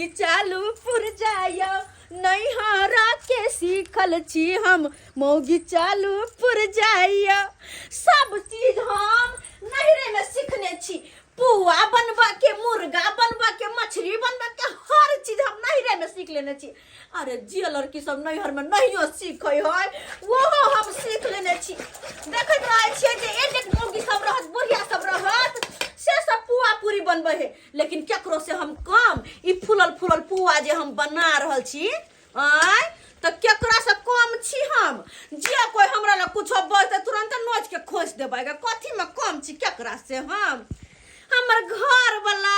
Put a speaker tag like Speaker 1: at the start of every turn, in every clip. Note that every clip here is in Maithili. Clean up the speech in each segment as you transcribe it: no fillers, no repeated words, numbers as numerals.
Speaker 1: मौगी चालू पुर जाय नैहरा के सीखल छी हम मौगी चालू पुर जाय सब चीज हम नैहरे में सीखने छी पुआ बनबऽ के मुर्गा बनबऽ के मछली बनबऽ के हर चीज हम नैहरे में सीख लेने छी अरे जे लड़की सब नैहर में नहियो सीखै है ओहो हम सीख लेने छी देखैत रहै छियै जे एक एक मौगी सब रहत बुढ़िया सब रहत से सब पुआ पूरी बनबै है लेकिन केकरो से हम कम ई फूलल फूलल पुआ जे हम बना रहल छी आँय तऽ केकरा से कम छी हम जे कोई हमरा लग कुछो बजतै तुरंत नोच के खोसि देबै गे कथी में कम छी केकरा से हम हमर घर वाला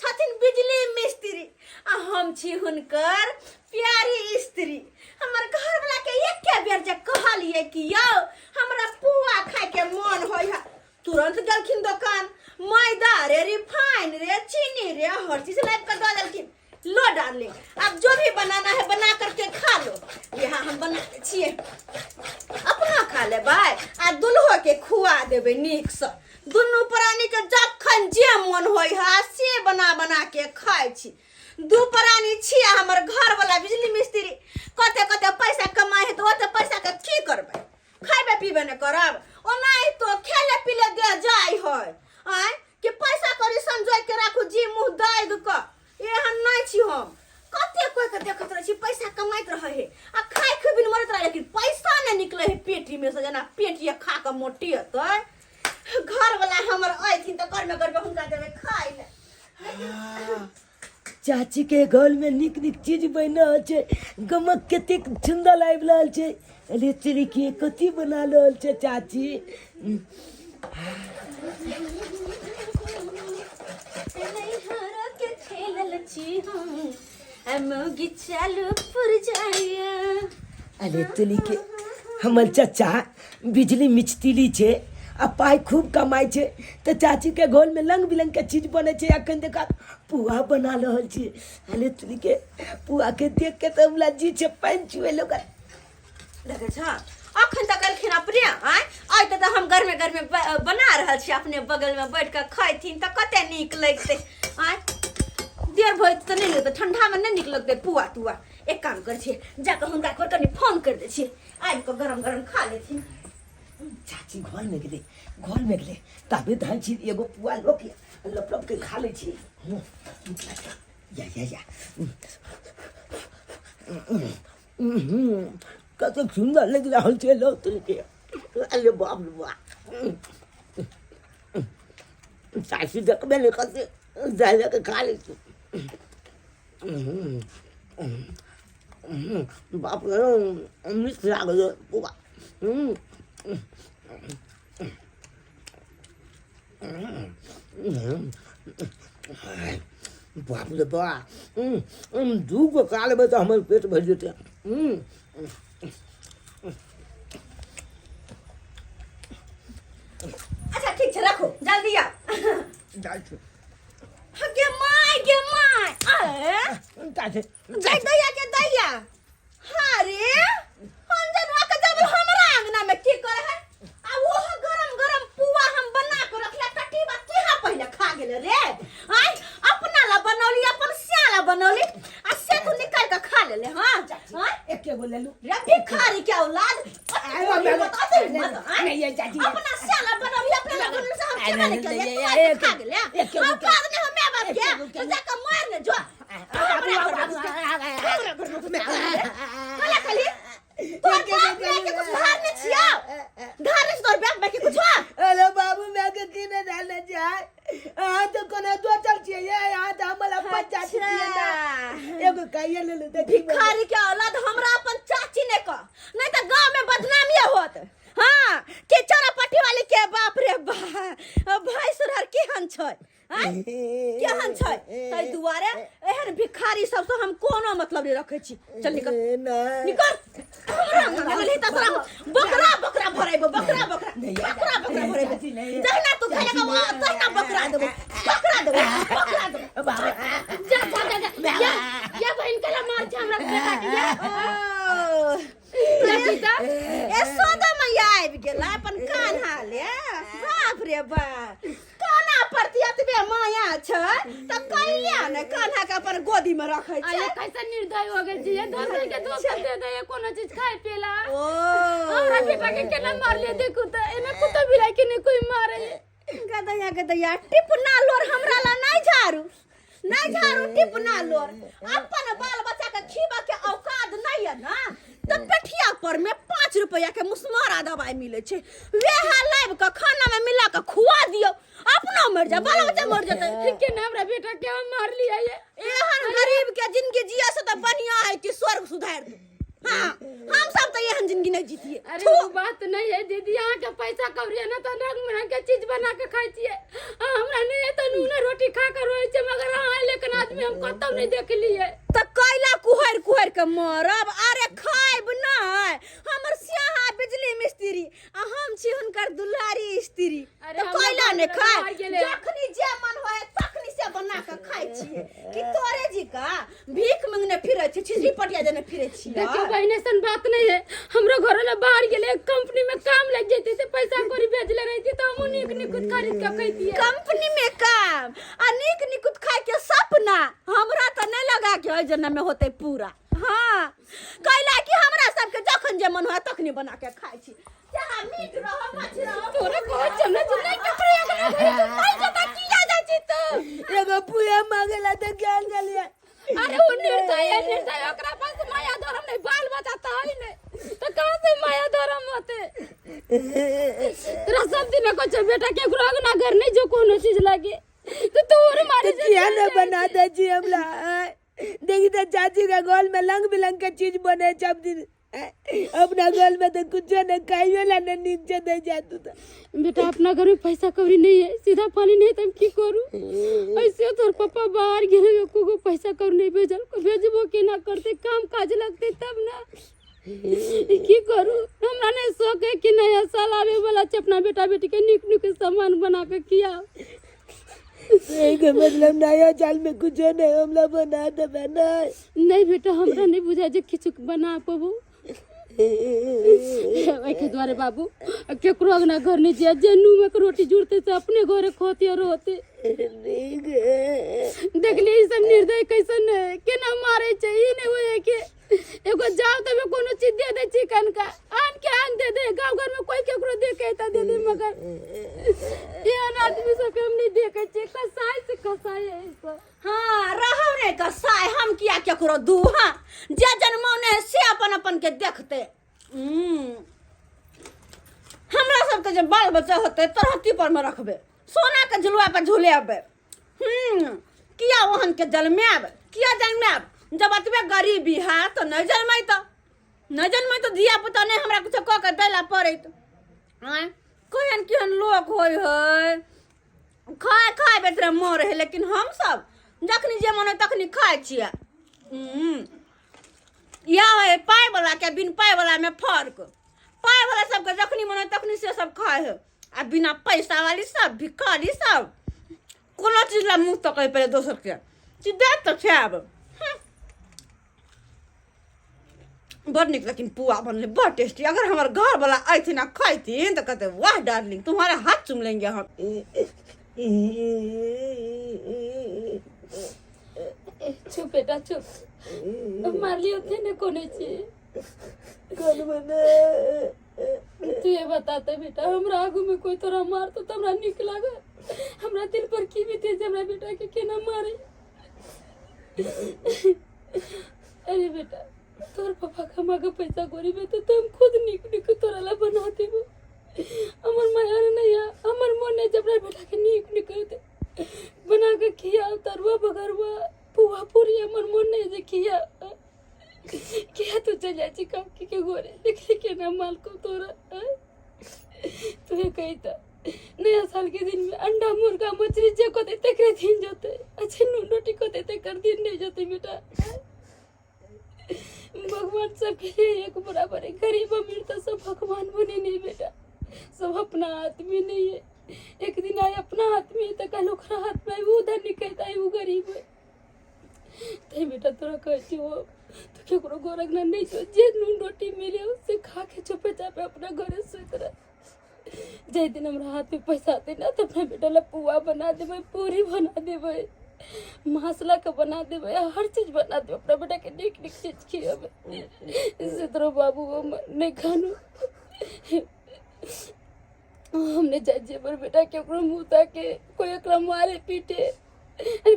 Speaker 1: छथिन बिजली मिस्त्री आ हम छी हुनकर प्यारी स्त्री हमर घर वाला के एके बेर जे कहलियै कि यौ हमरा पुआ खाय के मन होइ है तुरंत गेलखिन दोकान मैदा रे रिफाइन रे चीनी रे हर चीज लाबि कऽ दऽ देलखिन लो डार्लिंग अब जो भी बनाना है बना करके खा लो यहाँ हम बना दै छियै अपना खा लेबै आ दुल्हो के खुआ देबै नीकसँ दुनू प्राणी के जखन जे मन होइ है से बना बना के खाइ छी दू प्राणी छी आ हमर घर वाला बिजली मिस्त्री कते कते पैसा कमाइ है तऽ ओते पैसा के की करबै खैबे पीबे ने करब ओनाहितो खेले पीले दे जाइ है आँय कि पैसा कौड़ी संजोय के राखू जी मुँह दागि कऽ एहन नहि छी हम कते कोई के देखैत रहै छी पैसा कमाइत रहै है आ खाय खुबिन मरैत रहै लेकिन पैसा नहि निकलै है पेटी में से जेना पेटिए खा कऽ मोटियतै घरवला हमर अयथिन तऽ घरमे घरमे हुनका देबै खाय लए
Speaker 2: चाची के घर में निक निक चीज बनि रहल छै गमक कतेक सुन्दर आबि रहल छै अरे तेरी के कथी बना रहल छै चाची
Speaker 1: के खेलल छी हम मौगी चालू पुर जाइया
Speaker 2: अरे तोली के हमर चाचा बिजली मिस्त्री छै आ पाइ खूब कमाइ छै तऽ चाचीके घरमे रङ्ग बिरङ्गके चीज बनै छै एखन देखा पुआ बना रहल छी अरे तोरीके पुआके देख के तऽ हमरा जी छै पानि चुए लगल
Speaker 1: देखै छ अखन तक एलखिन अपने आँय आइ तऽ हम गरमे गरमे बना रहल छी अपने बगलमे बैठ कऽ खैथिन तऽ कते नीक लगतै आँय देर भऽ तऽ नहि लगतै ठंडामे नहि नीक लगतै पुआ तुआ एक काम करै छियै जाकऽ हुनका एक बेर कनि फोन करि दै छियै आबि कऽ गरम गरम खा लेथिन
Speaker 2: चाची घरमे गेलै घरमे गेलै तबे धान छी एगो पुआ लऽ के लप लप के खा लै छी या या या कतेक सुन्दर लागि रहल छै लौ तुलके अरे बाप रे बाप चाची देखबे नहि करतै जाय लऽ के खा लै छी बाप रे नीक लागल पुआ बाप रे बा दू गो खा लेबै तऽ हमर पेट भरि जेतै
Speaker 1: अच्छा ठीक छै रखू जल्दी आउ
Speaker 2: जाइ छी
Speaker 1: गे my गे my अरे
Speaker 2: जाइ छी
Speaker 1: जय दैया के दैया हाँ रे अंजनवा के जब हमरा अंगना में की करे है आ वो गरम गरम पुआ हम बना के रखला टटीबा केहा पहले खा गेले रे आय अपना ला बनौली अपन स्या ला बनौली आ से तू निकाल के खा लेले हां आय
Speaker 2: एके गो लेलू
Speaker 1: रे भिखारी के औलाद
Speaker 2: नहीं ये चाची
Speaker 1: अपना स्या ला बनौली अपना ला बनौली से हम केना निकल
Speaker 2: नहीं,
Speaker 1: तू
Speaker 2: नहीं,
Speaker 1: आके खा गेले
Speaker 2: एके गो
Speaker 1: औकात नहीं हमें बाप के
Speaker 2: एके गो
Speaker 1: तो जाके मार ने जो हमरा घर में कला खाली तोर बाप माय के कुछ धार ने छियो धार ने तोर बाप माय के कुछ
Speaker 2: अरे बाबू मैं के की ने डालने जाय अहाँ तो कोनो दोचल छियै ये अहाँ तऽ हमर अपन चाची छियै ना एगो काइए ले ले देखी
Speaker 1: भिखारी के औलाद हमरा अपन चाची ने कह नहीं तो गांव में बदनामी होत हाँ के चोरा पट्टी वाली के बाप रे बा भाई सुरहर केहन छै आँय? केहन छै ताहि दुआरे एहन भिखारी सबसँ हम कोनो मतलब नहि रखै छी चल निकल
Speaker 2: नहि
Speaker 1: निकल हमरा अंगना में गेलही तऽ तोरा हम बकरा बकरा भरेबो बकरा बकरा बकरा बकरा भरेबो जहिना तू खेले के तहिना बकरा देबो बकरा देबो बकरा देबो
Speaker 3: जा जा जा जा या या बहन कला मार छे हमरा बेटा के या
Speaker 1: ओ,
Speaker 3: या सीता
Speaker 1: ए सोदा मैया आबि गेला अपन कान्हा ले बाप रे बाप काना प्रति एतबे एते माया छै त कैला ने कान्हा के अपन गोदी में रखै
Speaker 3: आ ये
Speaker 1: छै।
Speaker 3: कैसे निर्दय हो गेल छी, ये दोसर के दोसर दे दे, ये कोनो चीज खाए पिएला।
Speaker 1: ओ
Speaker 3: हमरा बेटा के केना मारले देखू त, एना कुत्ता बिलाई के नहीं कोई मारे।
Speaker 1: गदैया गदैया, टिपना लोर हमरा ला नहीं झाड़ू, नहीं झाड़ू टिपना लोर। अपन बाल बच्चा के खीबा के औकात नहीं है ना त पेठिया पर में 5 रुपया के मुसमारा दवाई मिले छै, वेहा लाइब के खाना में मिला के खुआ दियो, अपनो मर जा, बाल बच्चा मर जतै।
Speaker 3: केना हमरा बेटा के हम मार लिया ये?
Speaker 1: एहन गरीब के जिंदगी जिया से त बढ़िया है कि स्वर्ग सुधार दो। हाँ, हम सब तो एहन जिंदगी नहीं जीतिए।
Speaker 3: अरे वो बात नहीं है दीदी, यहाँ के पैसा कौड़ी है ना तो रंग बिरंग के चीज बना के खाई छिए। आ, हमरा नहीं है तो नून रोटी खा कर रोए छे, मगर अहाँ लेकिन आदमी हम कतौ नहीं देख लिए।
Speaker 1: त कैला कुहर कुहर के मरब? अरे खाइब नहीं, हमर स्याहा बिजली मिस्त्री आ हम छी हुनकर दुलारी स्त्री।
Speaker 3: अरे
Speaker 1: त
Speaker 3: हमरा
Speaker 1: कैला ने
Speaker 3: बाप रे,
Speaker 1: खाय
Speaker 3: बाहर गेलै।
Speaker 1: जखनी जे मन होय तखनी से बना के खाइ छिए। कि तोरे जी का भीख मंगने फिरे छी, छिछरी पटिया देने फिरे छी?
Speaker 3: देखियो बहन, ऐसन बात नहीं है, हमरो घर वाला बाहर गेले, कंपनी में काम लग जैते ते पैसा कौड़ी भेजले रहती तो हम नीक निकुत खरीद के खैतिए।
Speaker 1: कंपनी में काम आ नीक निकुत खाए के सपना हमरा त नहीं लगा के ओइ जन्म में होते पूरा। हाँ, कैला कि हमरा सबके जखन जे मन होय तखनी बना के खाइ छी, चाहे मीट रहो मछली रहो।
Speaker 3: तोरा कहै छौ ने जे नहि कपड़े अगला घरे तू नहि जता, किया जाइ छी तू?
Speaker 2: एगो पुआ मांगेला त ज्ञान गेलिए।
Speaker 3: अरे वो निर्दय है, निर्दय, ओकरा पास माया धर्म नहीं, बाल बच्चा तो है नहीं तो कहाँ से माया धर्म होते? तोरा सब दिन को छौ बेटा के एकरो अंगना घर नहीं जो कोनो चीज लागे तो तू और मारे
Speaker 2: तो किया न बना दे छी हमरा? देखी तो चाची के गोल में रंग बिरंग के चीज बने सब दिन, अपना घर में तो कुछ नहीं खाइयो ला नहीं नीचे दे जा तू तो।
Speaker 3: बेटा अपना घर में पैसा कौड़ी नहीं है, सीधा पानी नहीं, तो हम की करू? ऐसे तोर पापा बाहर गेले, एको गो पैसा कौड़ी नहीं भेजल, भेजबो के ना करते, काम काज लगते तब ना। की करू? हमरा नहीं शौक है कि नया साल आवे वाला छै, अपना बेटा बेटी के नीक नीक सामान बना के खियाओ।
Speaker 2: के मतलब नया साल में कुछ नहीं हमरा बना देबे ना?
Speaker 3: नहीं बेटा, हमरा नहीं बुझाय जे किछु बना पबू। एहिके दुआरे बाबू केकरो अंगना घर नहीं जिया, जे नून में रोटी जुड़ते से अपने घरे खोते रहते। देखली ई सब निर्दय कैसन है, केना मारे छै, ई नहीं होय के एगो जाओ तबे कोनो चीज दे दे चिकन का आन के आन दे दे। गांव घर में कोई केकरो देखे त दे दे, मगर एहन आदमी सबके हम नहीं देखे छियै। कसाई से कसाई है ई सब।
Speaker 1: हाँ, रहौ ने कसाई, हम किया केकरो दू? हाँ, जे जन्मौने है से अपन अपन के देखते। हमरा सबके जे बाल बच्चा होते तरहत्ती पर में रखबे, सोना के झुलुआ पर झुलेबे। किया ओहन के जन्मायब? किया जन्मायब जब अतबे गरीबी है? तो नहीं जन्मै, तो नहीं जन्मै तो धिया पुता नहीं हमरा कुछ कऽ के दैला पड़ैत। आँय, केहन केहन लोक होइ है, खाय खाय बेतरे मरे है, लेकिन हम सब जखनी जे मन होइ तखनी खाइ छियै। इएह होइ पाइ वाला के बिन पाइ वाला में फर्क। पाइ वाला सबके जखनी मन होइ तखनी से सब खाइ है, आ बिना पैसा वाली सब भिखारी सब कोनो चीज ला मुँह तकै पड़े दोसर के चीज देत तऽ खायब। बड़ नीक लेकिन पुआ बनलै, बड़ टेस्टी। अगर हमर घर वाला अयथिन आ खैथिन तऽ कहते वाह डार्लिंग, तुम्हारा हाथ चूम लेंगे हम।
Speaker 3: चुप बेटा चुप, मारली होते ने कोने छी। तू ये बताते बेटा, हमरा आगू में कोई तोरा मारतो तो हमरा नीक लागे? हमरा दिल पर की बीते जे हमरा बेटा के केना मारे? अरे बेटा, तोर पापा कमा के पैसा कौड़ी में तो हम खुद नीक नीक तोरा ला बना देबो। हमर माया नहीं है, हमर मन है जब हमरा बेटा के नीक नीक बना के खिया, तरुआ बगरुआ पुआ पूरी, हमर मन नहीं जे खिया। किया तू चल जाइ छी काकी के घरे? देखली केना मालको तोरा। तू ये कही था नया साल के दिन में अंडा मुर्गा मछली जे को देते करे दिन जोते, अच्छे नून रोटी को देते कर दिन नहीं जोते। बेटा, भगवान सबके लिए एक बराबर है, गरीब अमीर तो सब भगवान बने नहीं बेटा, सब अपना आदमी नहीं है। एक दिन आए अपना आदमी है तो कल ओकरा हाथ में आई, वो धनी कहता है वो गरीब है। ते बेटा तोरा कहै छी ओ तो केकरो घर अंगना नहीं छो, जे नून रोटी मिले उससे खा के चुपे चापे अपना घरे सुत रह। जाहि दिन हमरा हाथमे पैसा अतै ने तऽ अपना बेटा लए पुआ बना देबै, पूरी बना देबै, मासला के बना देबै, हर चीज बना देबै, अपना बेटाके नीक नीक चीज खिएबै। से तोरो बाबू हमर नहि खानू, हम नहि चाहै छियै हमर बेटाके ओकरो मुँह ताके कोइ ओकरा मारे पीटे।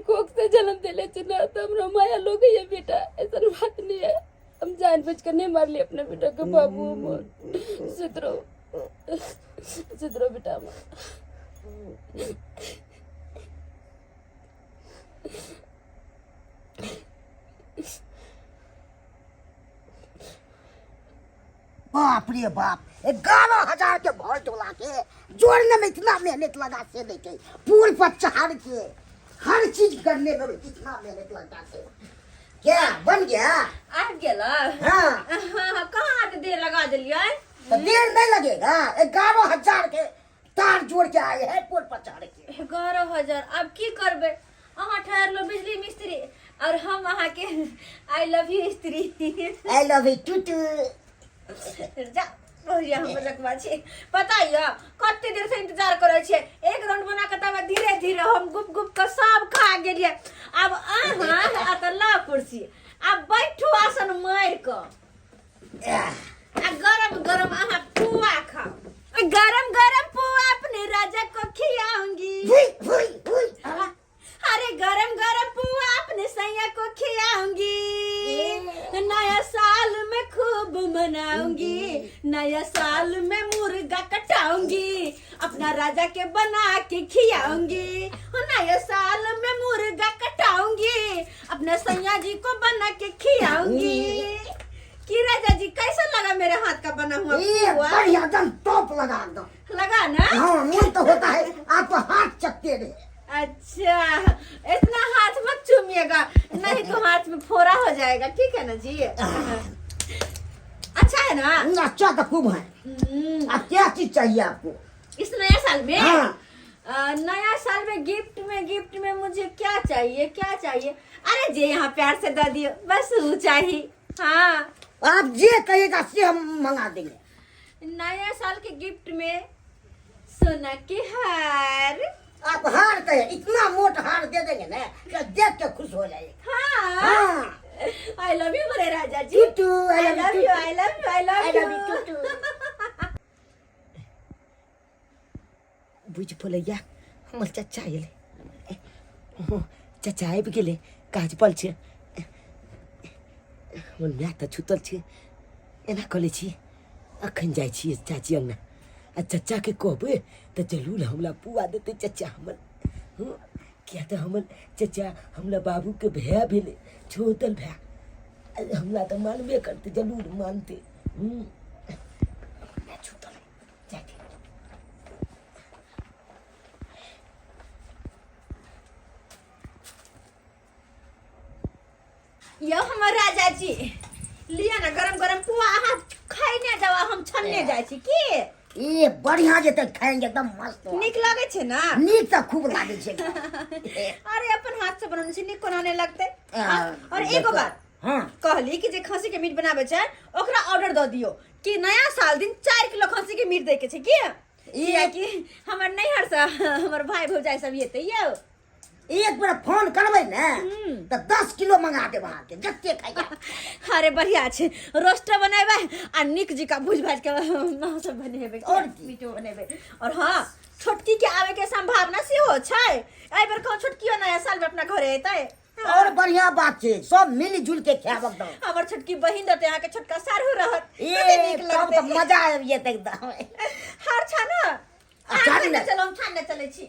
Speaker 3: कोख से जन्म देले छै ना तऽ हमरा माया लगैए बेटा, ऐसन बात नहीं है। हम जान बूझ के नहीं मारली अपना बेटा के बाबू हमर। सुधरो सुधरो बेटा हमर।
Speaker 4: बाप रे बाप, 11,000 के घर डोला के जोड़ने में इतना मेहनत लगा से नहीं के पुल पर चढ़ के हर चीज करने में इतना मेहनत लगा से क्या बन गया?
Speaker 1: आबि गेल।
Speaker 4: हाँ।
Speaker 1: हाँ, कहाँ हाथ देर लगा देलियै?
Speaker 4: तो देर नहीं लगेगा, 11,000 के तार जोड़ के आए हैं पुल पर चढ़ के।
Speaker 1: 11,000। आब की करबै? अहाँ ठहरलो बिजली मिस्त्री और हम अहाँके I love you स्त्री।
Speaker 4: I love you to to.
Speaker 1: जा भैया, हम मजकवा छी। पता यऽ कते देर से इंतजार करै छियै एक राउंड बना के, तब धीरे धीरे हम गुप गुप के सब खा गेलियै। आब अहाँ आ तऽ ला कुर्सी, आब बैठू आसन मारि कऽ आ गरम गरम अहाँ पुआ खाओ। गरम गरम पुआ अपने राजा को खियाऊंगी।
Speaker 4: हुई हुई हुई।
Speaker 1: अरे गरम गरम पुआ अपने सैया को खियाऊंगी, नया साल में खूब मनाऊंगी, नया साल में मुर्गा कटाऊंगी, अपना राजा के बना के खियाऊंगी। नया साल में मुर्गा कटाऊंगी, अपने सैया जी को बना के खियाऊंगी। कि राजा जी, कैसा लगा मेरे हाथ का बना हुआ
Speaker 4: ये
Speaker 1: पुआ?
Speaker 4: बढ़िया, एकदम टॉप लगा एकदम।
Speaker 1: लगा ना?
Speaker 4: हाँ, मन तो होता है आपको हाथ चकते रहे।
Speaker 1: अच्छा, इतना हाथ मत चूमिएगा, नहीं तो हाथ में फोड़ा हो जाएगा। ठीक है ना जी? अच्छा है ना?
Speaker 4: अच्छा तो खूब है। अब क्या चीज चाहिए आपको
Speaker 1: इस नया साल में?
Speaker 4: हाँ।
Speaker 1: नया साल में गिफ्ट में मुझे क्या चाहिए, क्या चाहिए? अरे जे यहाँ प्यार से दे दियो, बस वो चाहिए। हाँ।
Speaker 4: आप जे कहिएगा से हम मंगा देंगे।
Speaker 1: नया साल के गिफ्ट में सोना के हार।
Speaker 4: आप हार कहे, इतना मोट हार दे देंगे ना कि देख के खुश हो जाएगा।
Speaker 1: हाँ।
Speaker 4: हाँ।
Speaker 1: I love you मेरे राजा जी।
Speaker 4: टूटू।
Speaker 1: I love you, I love you, I
Speaker 4: I
Speaker 1: love
Speaker 4: love you
Speaker 1: you.
Speaker 4: टूटू।
Speaker 2: बुझि पड़ैया हमर चचा एलै। चचा आबि गेलै, काज पर छै। हमर माय तऽ छुतल छै। एना कऽ लै छी, अखन जाइ छियै चाची अङ्गना आ चचाके कहबै तऽ जरूर हमरा पुआ देतै चचा हमर। हँ, किया तऽ हमर चचा हमरा बाबूके भाय भेलै, छोटल भाय। हमरा तऽ मानबे करतै, जरूर मानतै। हूँ, माय छुतल है, जाइ छी।
Speaker 1: यो हमर राजा जी, लिअ ने गरम गरम पुआ। अहाँ खाइ ने जाउ, हम छन्ने जाइ छी की।
Speaker 4: ये बढ़िया जेतै, खाएंगे एकदम मस्त।
Speaker 1: नीक लागै छै ना?
Speaker 4: नीक तऽ खूब लागै छै।
Speaker 1: अरे अपन हाथ से बनौने छी, नीक कोना नहि लगतै?
Speaker 4: आ,
Speaker 1: और एगो बात।
Speaker 4: हाँ।
Speaker 1: कहली कि जे खसी के मीट बनाबै छै ओकरा ऑर्डर दऽ दियौ कि नया साल दिन 4 किलो खसी के मीट दै के छै। की कियाकि हमर नैहर से हमर भाई भौजाई सब एतै यौ।
Speaker 4: एक बेर फोन करबै ने तऽ 10 किलो मंगा देब अहाँके, जते खाइए।
Speaker 1: अरे बढ़िया छै, रोस्टर बनेबै आ नीक जिका भूज भाज के मांस सब बनेबै।
Speaker 4: और की?
Speaker 1: मीटो बनेबै। और हाँ, छोटकी के आवे के संभावना सेहो छै एहि बेर। कहूँ छोटकियो नया साल में अपना घरे एतै।
Speaker 4: और बढ़िया बात छै, सब मिल जुल के खायब एकदम।
Speaker 1: हमर छोटकी बहिन रहतै, अहाँके छोटका साढ़ू रहत।
Speaker 4: ए
Speaker 1: कते नीक
Speaker 4: तब तऽ
Speaker 1: लगतै।
Speaker 4: मजा आबि जेतै एकदम।
Speaker 1: हार छान।
Speaker 4: आ, छान ने।
Speaker 1: चलो, हम छानने चलै छी।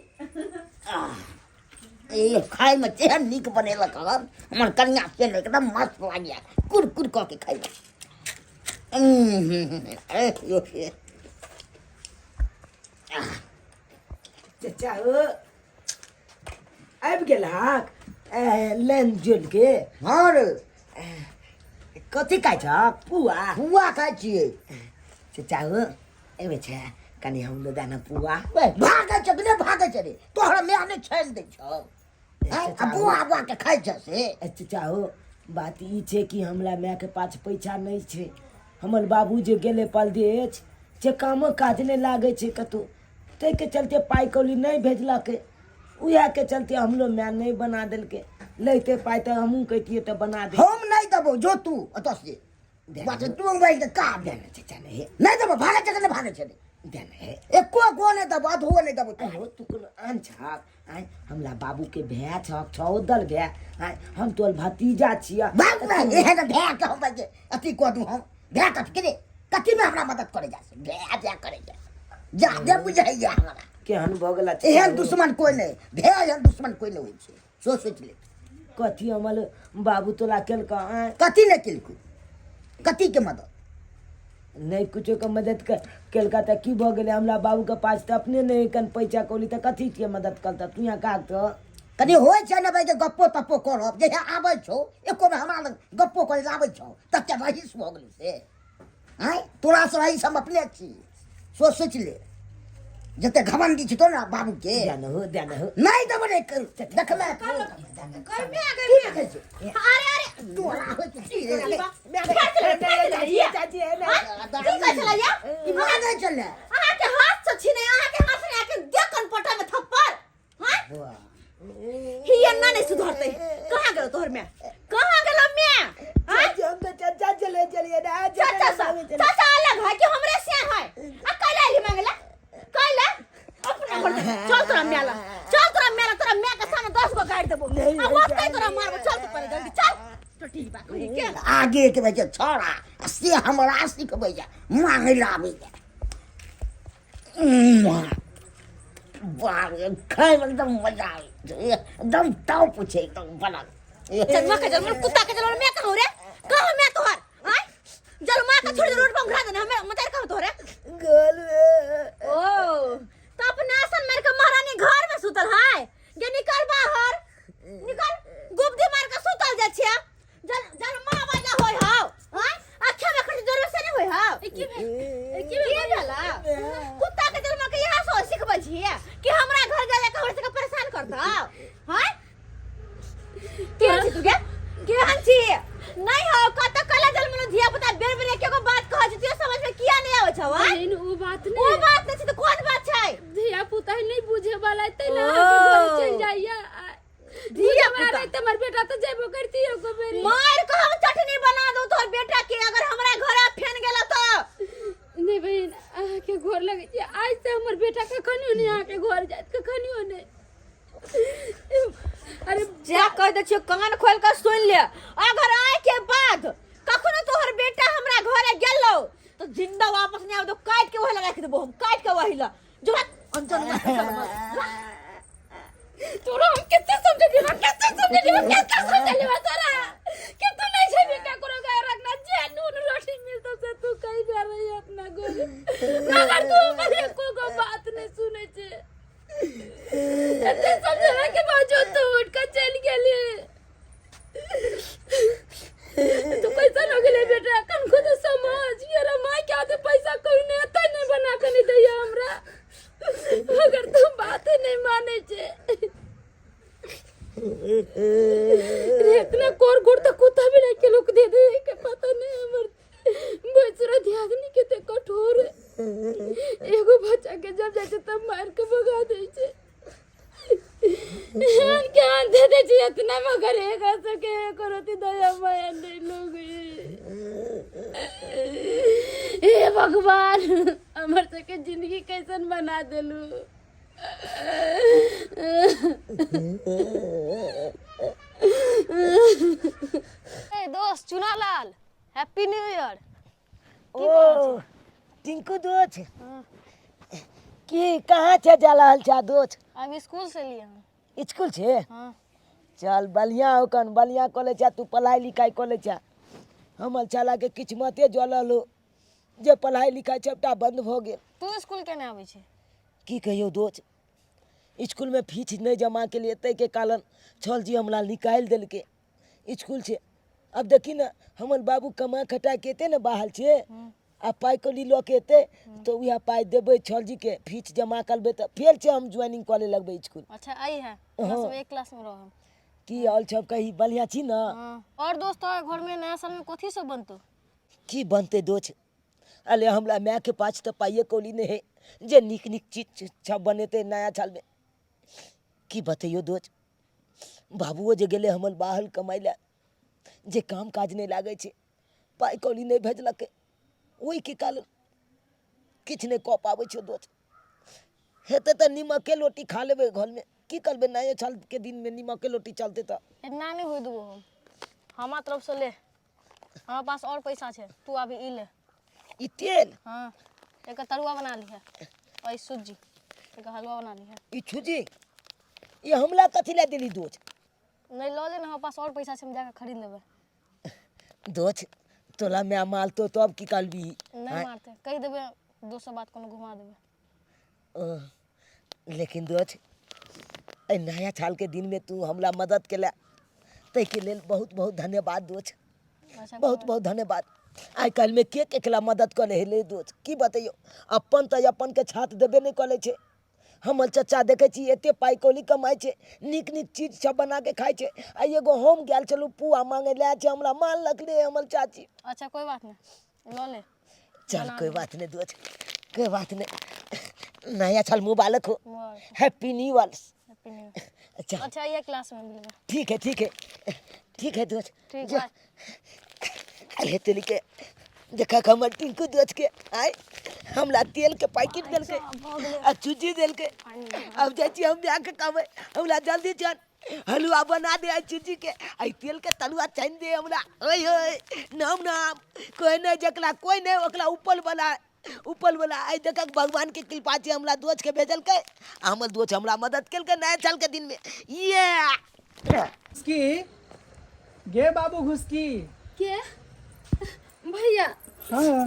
Speaker 4: ए खायमे तेहन नीक बनेलक हन हमर कनिया से ने, एकदम मस्त लागैया, कुर कुर कऽ के खायमे। ए, यो, ए।
Speaker 2: चचा हो, आबि गेल हाक लाइन जोड़ि के?
Speaker 4: हँ रे।
Speaker 2: कथी खाइ छ, पुआ?
Speaker 4: पुआ खाइ छियै।
Speaker 2: चचा हो, एबै छै कनि हमरो दाना पुआ।
Speaker 4: बे, भागै छै कि नहि भागै छै रे? तोहर माय नहि छानि दै छौ आँय? आ बुआ बुआ के खाइ छ से।
Speaker 2: ए चचा हो, बात ई छै कि हमरा मायके पास पैसा नहि छै। हमर बाबू जे गेलै परदेश जे कामो काज नहि लागै छै कतहु, ताहिके चलते पाइ कौड़ी नहि भेजलकै। उएहके चलते हमरो माय नहि बना देलकै। लैते पाइ तऽ हमहूँ कहितियै तऽ बना दे।
Speaker 4: हम नहि देबौ, जो तू ओतऽ से बस तू मोबाइल के काम
Speaker 2: देने चाचा नहि
Speaker 4: नहि देबौ। भागे छै कि नहि भागे छै?
Speaker 2: देने
Speaker 4: एको गो नहि देबौ, अधो नहि देबौ। तू
Speaker 2: हो, तू कोनो आन छहक? आँय, हमरा बाबूके भाय छहक, छओ दल भाय। आँय, हम तोहर भतीजा छियह।
Speaker 4: बाबू ने एहन भाय के हम जे अथी कऽ दू। हम भाय कथी के रे? कथी में हमरा मदद करे जा भाय जा करे जा जा जे बुझाइया हमरा।
Speaker 2: केहन भऽ गेला?
Speaker 4: एहन दुश्मन कोइ नहि भाय, एहन दुश्मन कोइ नहि होइ छै। सोच सोच ले।
Speaker 2: कथी हमर बाबू तोरा केलकऽ? आँय,
Speaker 4: कथी नहि केलकौ? कथी के मदद?
Speaker 2: नहि कुछो के मदद केलका तऽ की भऽ गेलै? हमरा बाबूके पास तऽ अपने नहि कन पैसा कौड़ी, तऽ कथी के मदद करता? तू यहाँ काग तऽ
Speaker 4: कनि होइ छै ने भाइ जे गप्पो तप्पो करब। जहिया आबै छौ एको बेर हमरा लग गप्पो करै लए आबै छौ, तते रहीस भऽ गेलौ से। आँय, तोरासँ रहीस हम अपने छी। सोच सोचि ले, जते घमंडी छै तो ने बाबूके।
Speaker 2: ध्यान हो, ध्यान हो।
Speaker 4: नहि देबो रे, देखबै।
Speaker 1: गई मैं, गई
Speaker 4: की
Speaker 1: मैं।
Speaker 4: देखै छै?
Speaker 1: अरे अरे,
Speaker 4: तोरा होइ छै की रे?
Speaker 1: फेर चले, फेर चले ये।
Speaker 2: चाची है ना?
Speaker 1: हाँ? की कहै छलै ये?
Speaker 4: ई मांगै छलै।
Speaker 1: अहाँ के हाथ से छीने, अहाँ के हाथ से आके दे कन पटा में थप्पड़। हाँ, ही अन्ना नहीं सुधरते। कहाँ गेलो तोहर में? कहाँ गेलो मैं? हाँ?
Speaker 2: चाची, हम तो चाचा चले चलिए ना।
Speaker 1: चाचा सा चाचा अलग है कि हमरे से है? आ कैला आइली मांगला? कैला अपना घर में चल। तोरा मेला चल, तोरा मेला, तोरा मैं के सामने 10 गो गाड़ देबो। आ ओतै तोरा मारबो। चल तू पहिले जल्दी चल तो। ठीक बा कही के
Speaker 4: आगे के बजे छोड़ा आ से हमरा सिखबैया, मांगै लए आबैया। बाप रे, खायमे एकदम मजा आबै छै, एकदम टॉप छै, एकदम बनल।
Speaker 1: जन्मा के जन्म, कुत्ता के जन्म, मैं कहूं रे? कहूं मैं तोहर? आय जन्मा के छोड़ दे, रोड पर उघरा देना हमें मतार। कहूं तोहरे?
Speaker 2: गोल में।
Speaker 1: ओ तो अपना आसन मार के महारानी घर में सुतल है। गे निकल बाहर निकल, गुब्दी मार के सुतल जा छिया। जल जन्मा वाला होय हाव। हां, आख्या में खट जरूर से नहीं होय हाव।
Speaker 3: ए, की भेल? ए, की
Speaker 1: की
Speaker 3: भेल?
Speaker 1: भेला? कुत्ता के जन्मा के यहाँ से सिखबै छियै कि हमरा घर गेले के हमरा सबके परेशान करता? हां, केहन छी तू गे? केहन छी? नहीं हो कत कला जन्म धिया पुता बेर बेर एक एगो बात कहै छी, तोरा समझ में किया नहीं आबै छौ? आँय?
Speaker 3: बहिन, उ बात
Speaker 1: ओ
Speaker 3: नहीं।
Speaker 1: बात नहीं छै तऽ कोन बात छै?
Speaker 3: धिया पुता नहीं बुझे वाला है, ना
Speaker 1: ओ।
Speaker 3: अहाँके घर चलि जाइया।
Speaker 1: धिया
Speaker 3: धिया
Speaker 1: पुता।
Speaker 3: पुता हमर बेटा तऽ जेबो करती एको बेरी।
Speaker 1: मार के हम चटनी बना दू तोहर बेटा के, अगर हमरा घर फेन गेल तो।
Speaker 3: नहीं बहिन, अहाँके घर लगै छै। आज से हमर बेटा कखनियो नहीं अहाँके घर जायत, कखनियो नहीं। अरे
Speaker 1: जा, कह दै छियो, कान खोल के सुन ले, अगर आए के बाद कखनो तोहर बेटा हमरा घरे गेलो तो जिंदा वापस नहीं आबो। काट के वही लगा के देबो हम, काट के वही ला जो अंजन।
Speaker 3: तोरा हम कते समझेलियै, कते समझेलियै, कते समझेलियै तोरा कि तू नहीं जेबी ककरो घर रखना, जे नून रोटी मिलतो से तू कही जा रही है अपना घर, मगर तू हमर एको गो बात नहीं सुनै छे। एते समझेला के बावजूद तू उठ के चलि गेली। तू कैसन हो गेलै बेटा? कनको तो समझ। यार, माय के हाथे पैसा कोई नहीं आता, नहीं बना के नहीं दैया हमरा, मगर तू बात नहीं माने छे रे। इतना कोर गोर तो कुत्ता भी नहीं के लोग दे दे के पता नहीं। हमर बचरा दियादनी के ते कठोर है, एगो बच्चा के जब जाए तब मार के भगा दे छे। एहन के आन दे दे छे इतना, मगर एक सके एको रति दया माया नहीं लोग। हे भगवान, हमर सबके जिंदगी कैसन बना देलू?
Speaker 5: ए दोस्त चुनालाल, हैप्पी न्यू ईयर।
Speaker 2: ओ टिंकू दोस्त, की कहाँ छे जा रहल छा दोस्त?
Speaker 5: हम स्कूल से लिए हैं।
Speaker 2: स्कूल छे?
Speaker 5: हाँ।
Speaker 2: चल, बढ़िया हो। कन बढ़िया कॉलेज छा, तू पढ़ाई लिखाई कॉलेज छा। हमर छाला के किस्मते जलल हो जे पढ़ाई लिखाई सबटा बंद भऽ गेल।
Speaker 5: तू स्कूल केना आबै छै?
Speaker 2: की कहियौ दोस्त, स्कूलमे फीस नहि जमा केलियै, ताहिके कारण छल जी हमरा निकालि देलकै स्कूल से। आब देखी ने, हमर बाबू कमा खटा के एतै ने बाहर से आ पाइ कौड़ी लऽ के एतै तऽ उएह पाइ देबै छल जी के, फीस जमा करबै तऽ फेर से हम ज्वाइनिंग करे लगबै स्कूल।
Speaker 5: अच्छा, आई है हमरा
Speaker 2: हाँ।
Speaker 5: सब एक क्लास में रहब।
Speaker 2: की हाल सब कही, बढ़िआँ छी ने?
Speaker 5: हाँ। और दोस्त, तोरा घर में नया साल में कथी सब बनतो?
Speaker 2: की बनतै दोस्त, अरे हमरा मायके पास तऽ पाइए कौड़ी नहि है जे नीक नीक चीज सब बनेतै नया सालमे। की बतैयौ दोस्त, बाबुओ जे गेलै हमर बाहर कमाइ लए, जे काम काज नहि लागै छै, पाइ कौड़ी नहि भेजलकै, ओहिके कारण किछु नहि कऽ पाबै छियौ दोस्त। हेतै तऽ नीमके रोटी खा लेबै घरमे, की करबै, नये सालके दिनमे नीमके रोटी चलतै तऽ।
Speaker 5: इतना नहि होइ देबो हम, हमरा तरफसँ ले, हमरा पास और पैसा छै, तू अभी ई ले।
Speaker 2: ई तेल?
Speaker 5: हाँ, एकर तरुआ बना लिहे, और ई सुज्जी, एकर हलवा बना लिहे।
Speaker 2: ई छुजी ई हमला कथी लए देली दोस्त?
Speaker 5: नहि लऽ ले ने, हमरा पास और पैसा छै, हम जाके खरीद लेबै।
Speaker 2: दोस्त तोरा माय मारतो तब की करबी?
Speaker 5: नहि मारतै, कहि देबै दोसर बात, कोनो घुमा देबै।
Speaker 2: लेकिन दोस्त एहि नया सालके दिनमे तू हमरा मदद केला ताहिके लेल बहुत बहुत धन्यवाद दोस्त।
Speaker 5: अच्छा,
Speaker 2: बहुत बहुत धन्यवाद। आइ काल्हिमे के केकरा मदद कऽ लै हे दोस्त, की बतैयौ, अपन तऽ अपनके छात देबे नहि करै छै। हमर चचा देखै छी एते पाइ कौड़ी कमाइ छै, नीक नीक चीज सब बनाके खाइ छै, आ एगो हम गेल छलहुँ पुआ मांगे लए छै, हमरा मारलक रे हमर चाची।
Speaker 5: अच्छा कोई बात नहीं, लऽ ले।
Speaker 2: चल कोई बात नहीं दोस्त, कोई बात नहीं, नया साल मुबारक हो।
Speaker 5: मुबारक।
Speaker 2: Happy new year.
Speaker 5: Happy new year.
Speaker 2: अच्छा।
Speaker 5: अच्छा ये क्लास में मिलबे।
Speaker 2: ठीक है, ठीक है, ठीक है दोस्त।
Speaker 5: ठीक,
Speaker 2: जा।
Speaker 5: बाय।
Speaker 2: अरे तेली के देखा हमर टिंकू दोस्त के आय हमरा तेल के पैकेट देलकै आ चूजी देलकै। अब जाइ छी हम जाके कहबै हमरा जल्दी चल हलुआ बना दे आ चूजी के, आ तेल के तलुआ छानि दे हमरा। ओए ओए नाम नाम कोई नहीं जकला कोई नहीं ओकरा ऊपर वाला ऊपर वाला। आइ देखक भगवान के कृपा छै हमरा दोस्त के भेजलकै, आ हमर दोस्त हमरा मदद केलकै नया साल के दिन में। ये
Speaker 6: घुसकी गे बाबू घुसकी।
Speaker 3: के भैया?
Speaker 6: हाँ।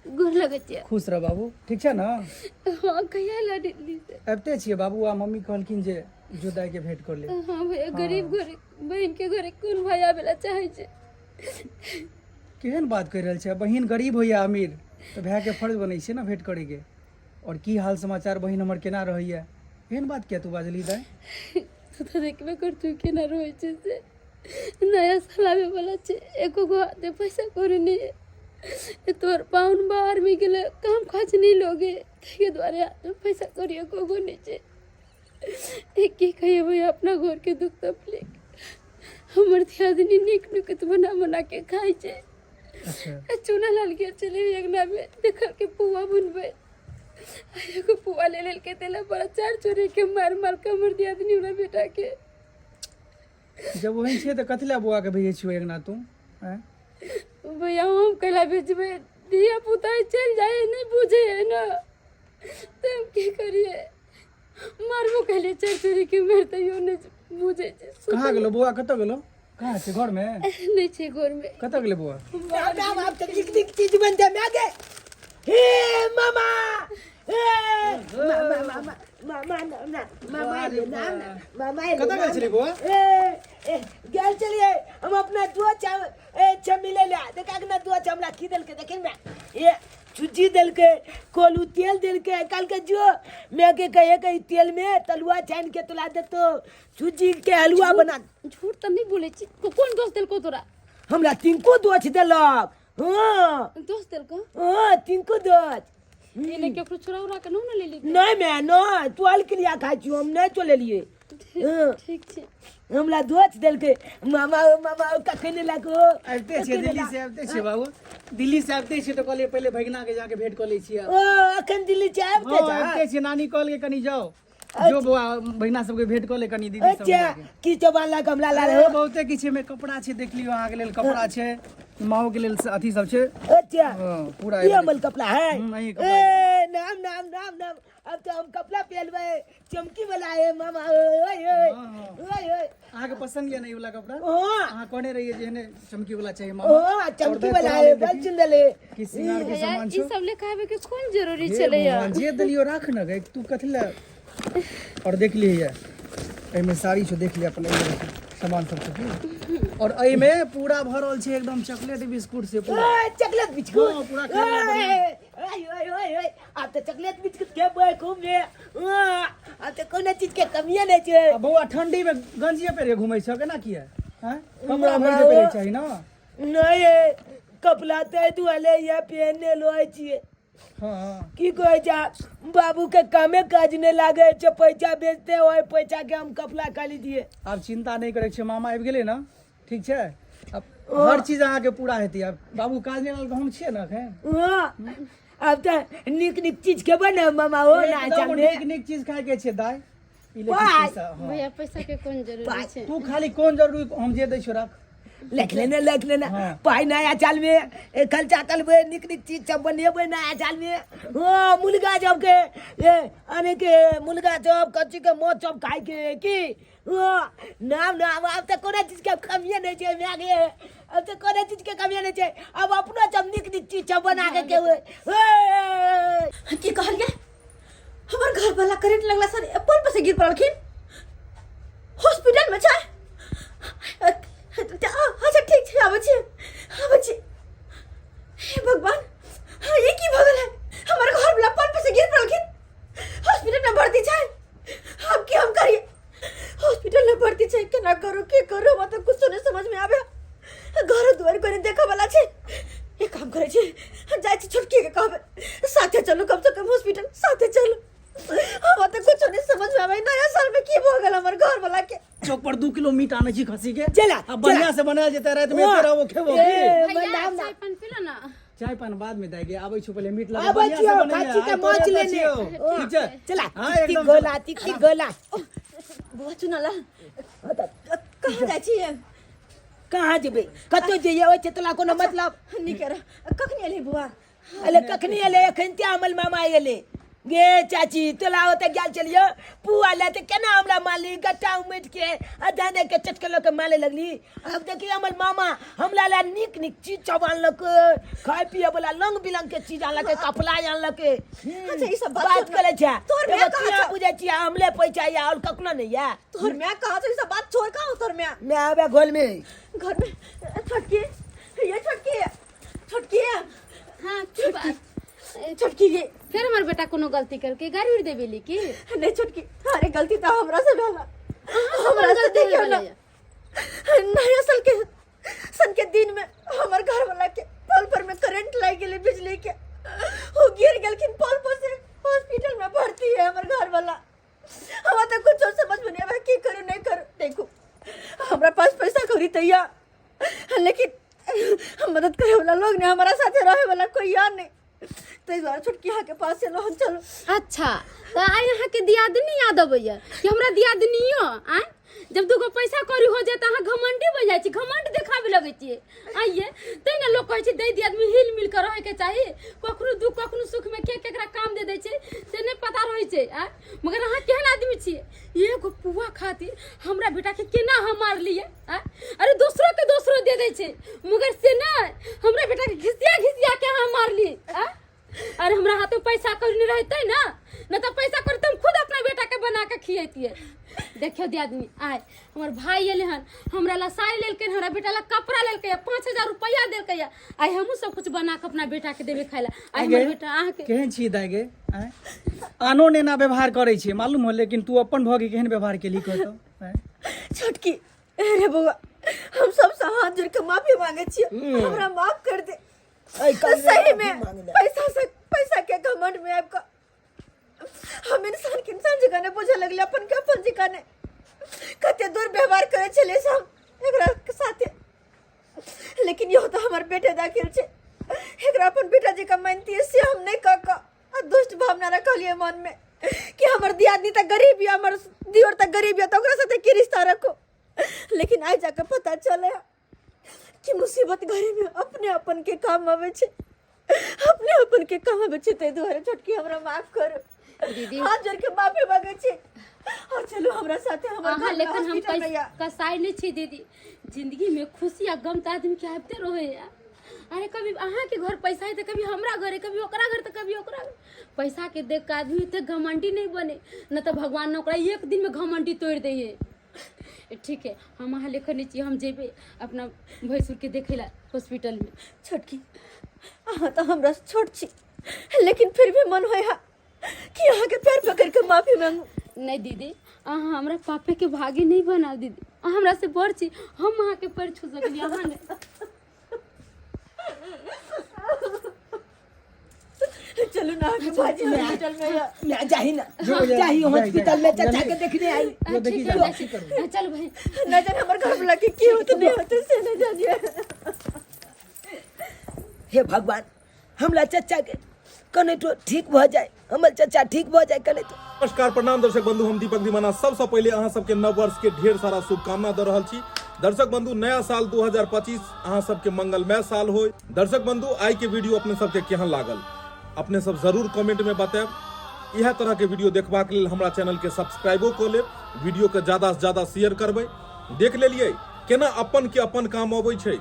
Speaker 3: गोर लगै छियै।
Speaker 6: खुश रह बाबू, ठीक छै ने?
Speaker 3: हाँ, कहिया एला दिल्ली से?
Speaker 6: आबिते छियै बाबू, आ मम्मी कहलखिन जे जो दाई के भेंट कर ले।
Speaker 3: हाँ भैया, गरीब घरे बहन के घरे कोन भाई आबे ला चाहे छै?
Speaker 6: केहन बात कहि रहल छै, बहिन गरीब हो या अमीर तऽ भाय के फर्ज बनै छै ने भेंट करे के। और की हाल समाचार बहिन हमर केना रहैया, एहन बात किया तू बाजली दाई?
Speaker 3: तू तऽ देखबे करतू केना रहै छै से। नया साल आबे वाला छै, एको गो हाथे पैसा कौड़ी नहीं है। तोहर पाहुन बाहर में गेलै, काम काज नहीं लोगे, ताहिके दुआरे हाथ में पैसा कौड़ी एको गो नहीं छै। की कहिए भैया अपना घर के दुख तकलीफ, हमर दियादनी नीक नुकत बना बना के खाइ छै।
Speaker 6: अच्छा।
Speaker 3: चूना लाल के चले अंगना में देखल के पुआ बनबै, एगो पुआ ले लेलकै तेला बड़ा चार चोरी के मार मार के हमर दियादनी हमरा बेटा के।
Speaker 6: जब वही छियै तऽ कथी लए बौआ के भेजै छियौ अंगना तू? आँय?
Speaker 3: भैया हम कैला भेजबै, धिया पुता चलि जाइ नहीं बुझे है ना, तऽ हम की करिए, मारबो कैलिए चार चोरी के मार तैयो नहीं बुझे छै।
Speaker 6: कहाँ गेलो बौआ, कतऽ गेलो, कहाँ छै घर में?
Speaker 3: नहीं छै घर में।
Speaker 6: कतऽ गेलै बौआ?
Speaker 2: राम राम, आब तऽ नीक नीक चीज बनतै माय गे। हे मामा, हे मामा, मामा मामा ना मामा एलै ना मामा एलै।
Speaker 6: कतऽ गेल छलियै बौआ?
Speaker 2: ए ए गेल छलियै हम अपना दोस्त ए छ मिलै लए, देखा के ना दोस्त हमरा की देलकै, देखिन ना, ए चूजी देलकै, कोलू तेल देलकै, कहलकै जो मैं के कहे के तेल में तलुआ छानि के तोला देतो, चूजी के हलुआ बना।
Speaker 3: झूठ तऽ नहीं बोलै छी, कोन दोस्त देलको तोरा?
Speaker 2: हमरा तिनको दोस्त देलक। हाँ
Speaker 3: दोस्त देलको?
Speaker 2: हाँ तिनको दोस्त।
Speaker 3: एने केकरो चोरा उरा के नहीं ने लेली?
Speaker 2: नहीं मैं नहीं, तोल के लिए खाइ छी हम, नहीं चोलेलियै। हाँ।
Speaker 3: ठीक छै।
Speaker 2: हमरा दोस्त देलकै मामा, ओ मामा, ओ कखन एलक? ओ
Speaker 6: आबिते छियै दिल्ली से, आबिते छियै बाबू, दिल्ली से आबिते छियै तऽ कहलियै पहिले भगिना के जाके भेंट कऽ लै छियै।
Speaker 2: ओ अखन दिल्ली से आबिते?
Speaker 6: हाँ, आबिते छियै। नानी कहलकै कनी जाओ जो बौआ बहिना सबके भेंट कऽ ले कनी दीदी सब।
Speaker 2: अच्छा की सब आनलक हमरा लाल?
Speaker 6: अरे बहुते किछु एहिमे कपड़ा छै, देख लियौ, अहाँके लेल कपड़ा छै, माओ के लेल अथी सब छै।
Speaker 2: अच्छा।
Speaker 6: हाँ, पूरा
Speaker 2: ये हमर कपड़ा है।
Speaker 6: यही कपड़ा।
Speaker 2: ए नाम नाम नाम नाम, अब तो हम कपड़ा पहनबै, चमकी वाला है मामा। ओए ओए ओए ओए,
Speaker 6: अहाँके पसंद यऽ ने ई वाला कपड़ा?
Speaker 2: हाँ।
Speaker 6: अहाँ कहने रहियै जे एहने चमकी वाला चाहिए मामा।
Speaker 2: हाँ चमकी वाला है, बड़ सुंदर है।
Speaker 6: की श्रृंगार के सामान
Speaker 3: ई
Speaker 6: छौ
Speaker 3: सब लेके आबे के कोन जरूरी
Speaker 6: हे
Speaker 3: छलै?
Speaker 6: भगवान, जे देलियो राख न गे तू, कथी लए? और देख लियै, एहिमे साड़ी छौ, देख लियै अपन, एहिमे देखी सामान सब छौ की। और एहिमे पूरा भरल छै एकदम चॉकलेट बिस्कुट से पूरा।
Speaker 2: ओए, चॉकलेट बिस्कुट?
Speaker 6: हाँ, पूरा खेलना बढ़िया।
Speaker 2: ओए ओए ओए ओए, आब तऽ चॉकलेट बिस्कुट खेबै खूब ने। हाँ, आब तऽ कोनो चीज के कमिए नहि छै।
Speaker 6: आ बौआ ठंडी में गंजिए पहिर के घुमै छौ, केना किया? हैं, कपड़ा भरि के पहिरे चाही ना।
Speaker 2: नहीं कपड़ा ताहि दुआरे इएह पहिरने रहै छियै।
Speaker 6: हाँ।
Speaker 2: की कहै छै, बाबू के कामे काज नहि लागै छै, पैसा बेचते ओहि पैसा के हम कपड़ा खरीदिए।
Speaker 6: आब चिंता नहि करै छै, मामा आबि गेलै ने, ठीक छै, आब हर चीज अहाँके पूरा हेतै। आब बाबू काज नहि लागल तऽ हम छियै ने एखन।
Speaker 2: हाँ, आब तऽ नीक नीक चीज खेबै ने मामा हो ना।
Speaker 6: एकदम
Speaker 2: चलबे
Speaker 6: नीक नीक चीज खायके छै दाइ, ई ले
Speaker 2: पाइ।
Speaker 6: पैसा। हाँ।
Speaker 3: भैया, पैसा के कोन जरूरी छै?
Speaker 6: तू खाली कोन जरूरी, हम जे दै छियौ रख।
Speaker 2: लिख लेने, लिख लेने।
Speaker 6: हाँ।
Speaker 2: पाइ नया साल में खर्चा करबै, नीक नीक चीज सब बनेबै नया साल में। हाँ, मुर्गा सबके ए अने के मुर्गा सब कच्ची के माछ सब खाय के की। हाँ, नाम नाम आब तऽ कोनो चीज के कमिए नहि छै माय गे, आब तऽ कोनो चीज के कमिए नहि छै। आब अपनो सब नीक नीक चीज सब बना के खेबै। ए,
Speaker 1: की कहलियै? हमर घर वाला करेंट लगला सर पोल पर से गिर पड़लखिन, हॉस्पिटल में छै? अच्छा ठीक छै, आबै छी, आबै छी। हे भगवान, हाँ, ये की भऽ गेल है? हमर घर वाला पोल पर से गिर पड़लखिन, हॉस्पिटल में भर्ती छै। अब की हम करिए? हॉस्पिटल में भर्ती छै, केना करू, की करू, हमरा तऽ कुछो नहीं समझ में आवे। घर दुआर कोई नहीं देखा वाला छै। एक काम करे छी, जाइ छी छोटकी के कहबै साथे चलू, कम से कम हॉस्पिटल साथे चलू। हमरा तऽ कुछो नहीं समझ में आवे, नया साल में की भऽ गेल हमर घर वाला के।
Speaker 6: चौक पर 2 किलो मीट आनै छी खसी के।
Speaker 2: चला,
Speaker 6: आ बढ़िया से बनायल जेतै, राति में एते रहबो खेबो की।
Speaker 2: ए,
Speaker 3: भैया,
Speaker 2: नाम
Speaker 3: चाय पान पी लो ना।
Speaker 6: चाय पान बाद में दाइ गे, आबै छौ पहिले मीट लगा
Speaker 2: आबै
Speaker 6: बढ़िया से
Speaker 2: छियौ,
Speaker 6: बनैहे।
Speaker 2: खस्सी के
Speaker 6: आइ
Speaker 2: माछ
Speaker 6: तोरे एतऽ
Speaker 2: लेने।
Speaker 6: छियौ। ठीक छै।
Speaker 2: चला।
Speaker 6: हाँ,
Speaker 2: तिक
Speaker 6: एकदम
Speaker 2: गोला, तिक गोला।
Speaker 1: बुआ चुनाला, कहाँ जाइ छी?
Speaker 2: कहाँ जेबै? कतौ जइयै, ओहि छै तोरा कोनो मतलब?
Speaker 1: नीके रह। कखनी एलही बुआ?
Speaker 2: अरे कखनी एलै? एखन ते हमर मामा एलै गे। चाची, तोला ओतऽ गेल छलियौ पुआ लए तऽ केना हमरा मारली, गट्टा उमटि के आ दाने के चटके लऽ के मारे लगली। आब देखी, हमर मामा हमरा लए नीक नीक चीज सब आनलक, खाय पिए वाला रंग बिरंग के चीज आनलक, कपड़ा आनलक।
Speaker 1: अच्छा, ई सब बात
Speaker 2: बात
Speaker 1: छोड़ ना।
Speaker 2: करै छै।
Speaker 1: तोहर माय
Speaker 2: एगो
Speaker 1: कहाँ
Speaker 2: किया
Speaker 1: छौ?
Speaker 2: बुझै छियै, हमले पैसा या और कखनो नहि या।
Speaker 1: तोहर माय कहाँ छौ? ई सब बात छोड़, कहाँ तोहर माय?
Speaker 2: मैं आबे घोल में।
Speaker 1: घर में। छोटकी, ये छोटकी, छोटकी।
Speaker 3: हाँ, की बात?
Speaker 1: छोटकी ये।
Speaker 3: फेर हमर बेटा कोनो गलती करके गाड़ी उड़ देबेली की?
Speaker 1: नहीं छोटकी, अरे गलती तो हमरा से भेला, हमरा से।
Speaker 3: गलती
Speaker 1: देखियौ ना,
Speaker 3: भेलै?
Speaker 1: नया साल के सन के दिन में हमर घर वाला के पोल पर में करंट लाग गेलै बिजली के, वो गिर गेलखिन पोल पर से, हॉस्पिटल में भर्ती है हमर घर वाला। हमरा तो कुछ समझ में नहीं आवे, की करू नहीं करू। देखो, हमरा पास पैसा कौड़ी तैया, लेकिन मदद करे वाला लोग नहीं, हमारा साथे रहे वाला कोई यार नहीं, ताहि दुआरे छोटकी अहाँ के पास एलहुँ हम, चलू।
Speaker 3: अच्छा, तऽ आइ अहाँके दियादनी याद अबैया कि हमरा दियादनियो आँय? जब दूगो पैसा कौड़ी हो जाए तऽ अहाँ घमंडी बनि जाइ छी, घमंड देखाबे लगै छियै। आइये तै ने लोक कहै छै दै दियादनी हिल मिल कऽ रहैके चाही। कखनो दुख कखनो सुखमे के केकरा काम दे दै छै से नहि पता रहै छै। आँय, मगर अहाँ केहन आदमी छियै? एगो पुआ खातिर हमरा बेटाके केना अहाँ मारलियै? आँय, अरे दोसरो के दोसरो दे दै छै, मगर से नहि, हमरा बेटाके घिसिया घिसिया के अहाँ मारलियै। आँय, अरे हमरा हाथ में पैसा कौड़ी नहीं रहते ना, न तो पैसा कौड़ी तो हम खुद अपना बेटा के बना के खियतिए। देखियो दियादनी, आय हमर भाई एले हन, हमरा ला साड़ी लेलकै, हमरा बेटा ला कपड़ा लेलकै, 5000 रुपया देलकै। आइ हमहूँ सब कुछ बना के अपना बेटा के देबै खाय ला। आइ हमर बेटा अहाँके
Speaker 6: केहन छी दाइ गे? आँय, आनो नेना व्यवहार करै छै मालूम हो, लेकिन तू अपन भऽ के केहन व्यवहार केली कहतो? आँय?
Speaker 1: छोटकी रे बउआ, हम सबसे हाथ जोड़ के माफी मांगे छियै, हमरा माफ कर दे।
Speaker 2: ऐ काल में
Speaker 1: सही
Speaker 2: माफी
Speaker 1: में
Speaker 2: मांगले।
Speaker 1: पैसा से पैसा के घमंड में आबि कऽ हम इंसान के इंसान जकाँ नहि बुझऽ लगले, अपन के अपन जकाँ नहि। कते दुर्व्यवहार करै छलियै से हम एकरा साथे, लेकिन इहो तऽ हमर बेटे दाखिल छै, एकरा अपन बेटा जकाँ मानितियै, से हम नहि कऽ कऽ आ दुष्ट भावना रखलियै मन में कि हमर दियादनी तऽ गरीब यऽ, हमर दियोर तऽ गरीब यऽ, तऽ ओकरा साथे की रिश्ता रखू। लेकिन आइ जाके पता चले कि मुसीबत घड़ी में अपने अपन के काम आबै छै, अपने अपन के काम आबै छै। ताहि दुआरे छोटकी, हमरा माफ करू।
Speaker 3: दीदी।
Speaker 1: हाथ जोड़ के माफी मांगे छी और चलू हमरा साथे हमर
Speaker 3: अहाँ
Speaker 1: घर में
Speaker 3: लेकिन हम
Speaker 1: हॉस्पिटल में या।
Speaker 3: कसाई नहीं छी दीदी। जिंदगी में खुशी आ गम तऽ आदमी के आबिते रहे। अरे कभी अहाँके घर पैसा है तऽ कभी हमरा घर है, कभी ओकरा घर तऽ कभी ओकरा घर। पैसा के देख के आदमी एते घमंडी नहीं बने, न तऽ भगवान ने ओकरा एक दिन में घमंडी तोड़ि दै है। ठीक है, हम अहाँ लेखन नहीं छी, हम जेबै अपना भैंसुर के देखे ला हॉस्पिटल में।
Speaker 1: छोटकी, अहाँ तऽ हमरा से छोट छी, लेकिन फिर भी मन होय हा कि अहाँके पैर पकड़ के माफी मांगू।
Speaker 3: नहीं दीदी, अहाँ हमरा पापे के भागी नहीं बनाओ। दीदी, अहाँ हमरा से बड़ छी, हम अहाँके पैर छू सकली, अहाँ नहीं।
Speaker 1: ना के भाजी हॉस्पिटल में है।
Speaker 2: मैं जाही ना
Speaker 6: जो जा-
Speaker 2: जाही
Speaker 6: जा-
Speaker 2: हॉस्पिटल में
Speaker 6: जा-
Speaker 2: चाचा के देखने आई
Speaker 6: जो देखी
Speaker 3: ठीक है
Speaker 6: जाओ,
Speaker 3: जाइ छी। चल भाई
Speaker 1: न जाने हमर घर वाला के की होते नहीं होते से न जानिए।
Speaker 2: हे भगवान, हमरा चाचा के कने तो ठीक भऽ जाए, हमर चाचा ठीक भऽ जाए कने तो।
Speaker 7: नमस्कार, प्रणाम दर्शक बंधु, हम दीपक दीवाना सबसे पहले अहाँ सबके नव वर्ष के ढेर सारा शुभकामना दऽ रहल छी। दर्शक बंधु, नया साल 2025 अहाँ सबके मंगलमय साल हो। दर्शक बंधु, आइ के वीडियो अपने सबके केहन लागल अपने सब जरूर कमेंट में बतायब। इएह तरह के वीडियो देखबाक लेल हमरा चैनल के सब्सक्राइबो कऽ लेब, वीडियो के ज्यादा से ज्यादा शेयर करबै। देख लेलियै केना अपन के अपन काम अबै छै,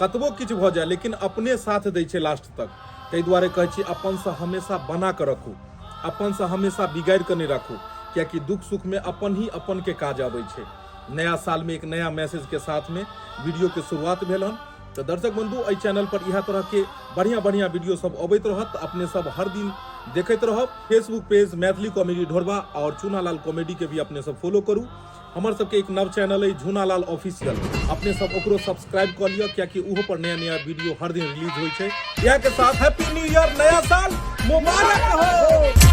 Speaker 7: कतबो किछु भऽ जाय लेकिन अपने साथ दै छै लास्ट तक। ताहि दुआरे कहै छी अपन से हमेशा बना कऽ रखू, अपन से हमेशा बिगाड़ि कऽ नहि राखू, कियाकि दुख सुख में अपन ही अपन के काज अबै छै। नया साल में एक नया मैसेज के साथ में वीडियो के शुरुआत भेल हन। तो दर्शक बंधु, एहि चैनल पर इएह तरह के बढ़िया बढ़िया वीडियो सब अबैत रहत, अपने सब हर दिन देखैत रहब। फेसबुक पेज मैथिली कॉमेडी ढोरबा और चूनालाल कॉमेडी के भी अपने सब फॉलो करू। हमर सबके एक नव चैनल है झूनालाल ऑफिशियल, अपने सब ओकरो सब्सक्राइब कऽ लिअ, कियाकि ओहो पर नया नया वीडियो हर दिन रिलीज होइ छै। इएह के साथ हैप्पी न्यू ईयर, नया साल मुबारक हो।